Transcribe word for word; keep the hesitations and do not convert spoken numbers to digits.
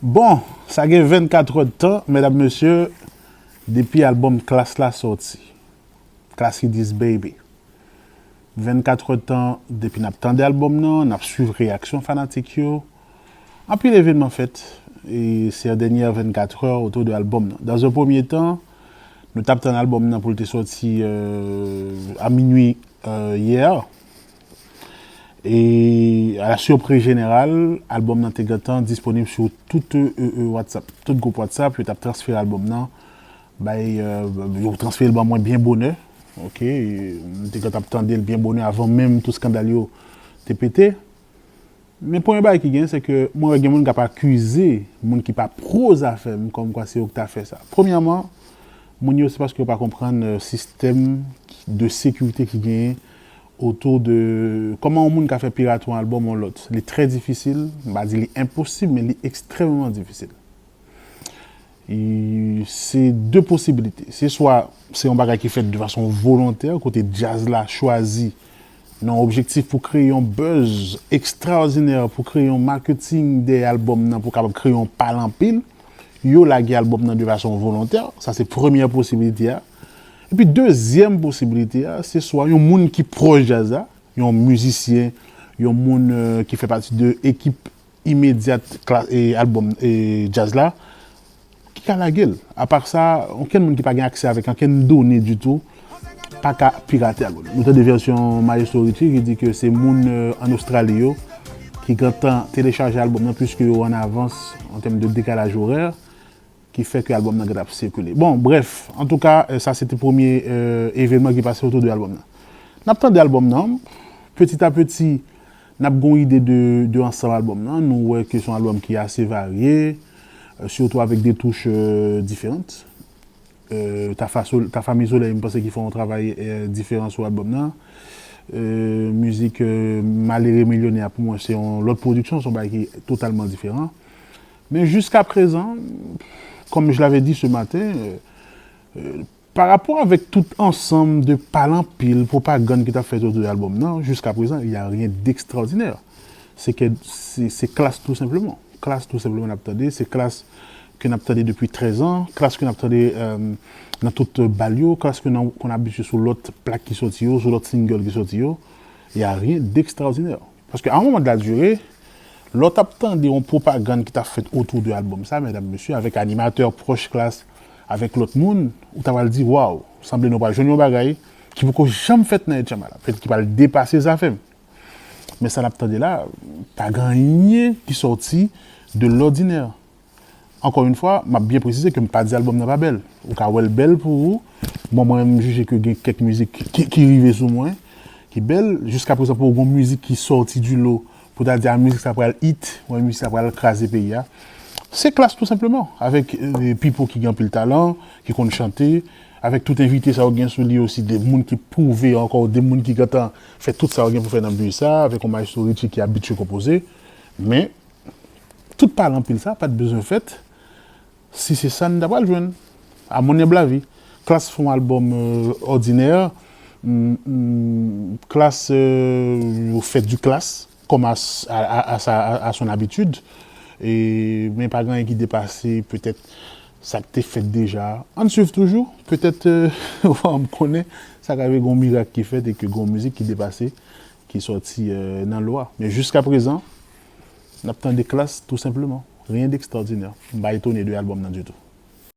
Bon, sa gen vennkat è d tan, medam, mesye, depi albòm Klass la sòti. Klass He Diss Baby. Vennkat è d tan depi n ap tande albòm nan, n ap swiv reyaksyon fanatik yo. Anpil evènman fèt, e, ces dernières vingt-quatre heures autour de albòm nan. Dans un premier temps, nou t ap tann albòm nan pou l te sòti, euh, à minuit, euh, hier. E, à la surprise générale, albòm nan te gentan disponib sou tout, euh, euh, WhatsApp. Tout gwoup WhatsApp, yo t ap transfere albòm nan. Bay, euh, yo transfere l ban mwen byen bonè. Ok, m te gentan ap tande l byen bonè avan menm tout eskandal yo te pete. Men premye bagay ki gen, se ke mwen wè gen moun k ap akize moun ki pa pwo Zafèm kòmkwa se yo ki ta fè sa. Premyèman, moun yo se paske yo pa konprann, euh, sistèm de sekirite ki genyen otou de kòman yon moun ka fè pirate yon albòm yon lòt. Li trè difisil, m pa di li enposib, men li ekstrèmman difisil. E se de posibilite. Se swa se yon bagay ki fèt de fason volontè, kote djaz la chwazi nan objektif pou kreye yon buzz ekstraòdinè, pou kreye yon marketing dèyè albòm nan, pou kapab kreye yon pale anpil. Yo lage albòm nan de fason volontè. Sa se premyè posibilite a. Epi dezyèm posibilite a, se swa yon moun ki pwòch djaz la, yon mizisyen, yon moun, euh, ki fè pati de ekip imedyat kla-, e, albòm, e, djaz la, ki ka lage l. Apa sa, okenn moun ki pa gen aksè avèk okenn done ditou pa ka pirate albòm. Nou tande vèsyon Maestro Richie ki di ke se moun, euh, ann Ostrali yo ki gentan telechaje albòm nan, piske yo an avans an tèm de dekalaj orè, ki fè ke albòm nan gentan ap sikile. Bon, brèf, antouka, euh, sa se te premye, euh, evènman ki pase otou de albòm nan. N ap tande albòm nan, peti a peti, n ap gen yon ide de, de ansanm albòm nan. Nou wè ke se yon albòm ki ase varye, euh, sitou avèk de touch, euh, diferan. Euh, Tafa Sol-, Tafa Mi Solèy, m panse ki fè yon travay, euh, diferan sou albòm nan. Euh, mizik, euh, Malere Milyonè a, pou mwen, se yon lòt pwodiksyon, se yon bagay ki totalman diferan. Men jiska prezan, comme je l'avais dit ce matin, euh, euh, pa rapò avèk tout ansanm de pale anpil, pwopagann ki t ap fèt otou de albòm nan, jiska prezan, il y a rien d'extraordinaire. Se ke, se, se Klass tou senpleman. Klass tou senpleman n ap tande. Se Klass ke n ap tande depi trèz an. Klass ke n ap tande, euh, nan tout bal yo. Klass ke n konn abitye sou lòt plak ki sòti yo, sou lòt single ki sòti yo. Il y a rien d'extraordinaire. Paske à un moment de la durée, lè w t ap tande yon pwopagann ki t ap fèt otou de albòm sa, medam, mesye, avèk animatè pwòch Klass, avèk lòt moun, ou ta pral di, waw, sanble nou pral jwenn yon bagay ki poko janm fèt nan Etchamala, petèt ki pral depase Zafèm. Men sa n ap tande la, pa gen anyen ki sòti de lòdinè. Ankò yon fwa, m ap byen presize ke m pa di albòm nan pa bèl. Ou ka wè l bèl pou ou. Bon, mwen menm, m jije ke gen kèk mizik ki, ki rive sou mwen, ki bèl. Jiska prezan, poko gon mizik ki sòti di lo pou ta di, a, mizik sa pral hit, oubyen mizik sa pral kraze peyi a. Se Klass tou senpleman, avèk, euh, Pipo ki gen anpil talan, ki konn chante, avèk tout envite sa yo gen sou li osi, de moun ki pwouve ankò, de moun ki gentan fè tout sa yo gen pou fè nan biznis sa, avèk yon Maestro Richie ki abitye konpoze. Men, tout pale anpil sa pa t bezwen fèt si se sa n ta pral jwenn. À mon humble avis, Klass fè yon albòm, euh, òdinè, mm, mm, Klass, euh, yo fè di Klass, comme à, à, à, à sa, à, à son habitude. E, men pa gen anyen ki depase, petèt, sa k te fèt deja. Ann swiv toujou, petèt, euh, w a konnen, sa ka rive gon mirak ki fèt e ke gon mizik ki depase, ki sòti, euh, nan lo a. Men jiska prezan, n ap tande Klass tou senpleman. Rien d'extraordinaire. M pa etone de albòm nan ditou.